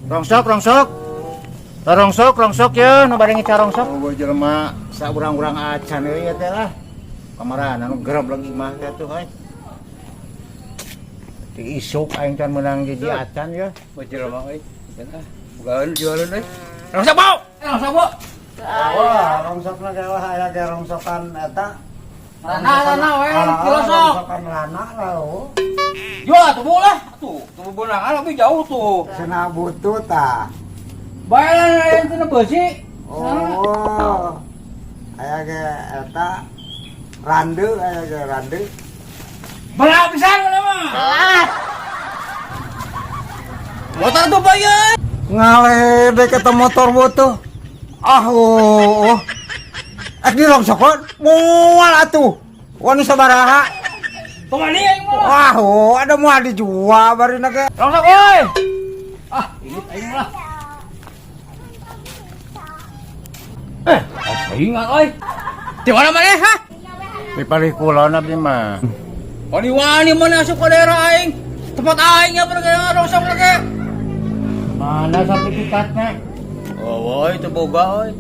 Rongsok, rongsok. Rongsok, rongsok ya, nu bade ngica rongsok. Oh, jelema saurang-urang acan euy teh lah. Kamaran anu gerab lagi mah teh tuh euy. Di isuk aing can meunang jiji acan ya. Boh jelema euy. Ah, bukaan jualan euy. Rongsok, Bo. Rongsok, Bo. Wah, rongsokna ge wah aya ge rongsokan eta. Rana, rana we, kilosok. Rongsokan rana lah oh. Jual atuh Bu lah. Tuh, tuh beunangan lebih jauh tuh. Cenah butuh tah. Bayaran yang teu beusi. Oh. Aya ge eta rande aya ge rande. Berat pisan mana mah. Motor tuh bayar. Ngaledek eta motor butuh. Ah, oh. Eh dirongsokon moal atuh. Wani sabaraha? Pemani aing mah. Wah, oh, ada moal dijual barina ge. Rongsok euy. Ah, inget aing mah. Saingan euy. Di mana maneh, ha? Di palih kulon abdi mah. Wani-wani mana asup ke daerah aing. Tempat aing ya bener rongsok lagi. Mana sertifikatnya? Oh, woi, itu boga euy.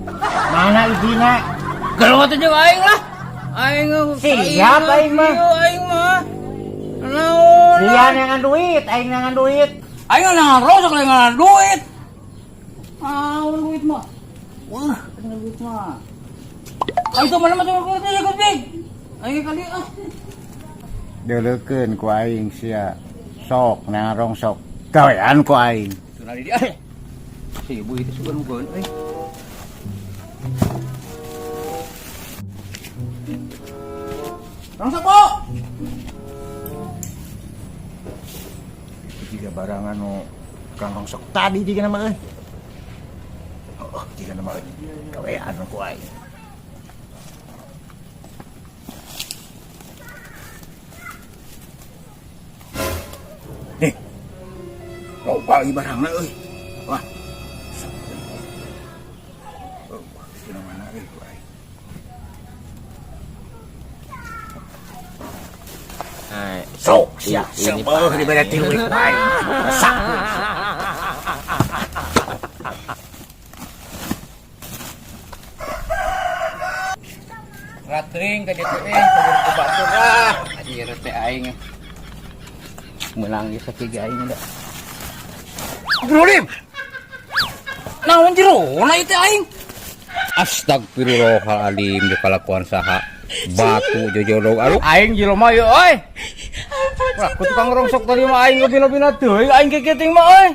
Mana izinna? Geuleuh teh jeung aing lah. Aing Siap, aing mah. Iya, aing mah. Naon? Sia neangan duit, aing neangan duit. Aing neangan rongsok lain neangan duit. Naon duit mah? Wah, neangan duit mah. Aing tuh mana masuk ke sini gede. Aing kali ah. Deuleukeun ku aing sia. Sok neangan rongsok. Gawean ku aing. Tuh nadi dia. Si ibu itu sugan mugeun euy. Rongsok, Po. Jika barang anu kang rongsok tadi jika nama euy. Oh, jika nama euy. Gawean ku aing. Nih. Loba ieu barangna euy. Wah. Oh, dina mana euy ku aing. Sok sia, sebeuh dibere tilu ku aing. Sak. Ratring ka ditu eh, ka batur ah. Anjir teh aing. Meunang ieu sakieu aing da. Astagfirullahaladzim. Naon jerona ieu teh aing? Astagfirullahaladzim di kalakuan saha. Batu jojodog aduh aing jelema ieu euy. Wah, ku tukang rongsok tadi mah aing lebih-lebih teuing aing keketing mah euy.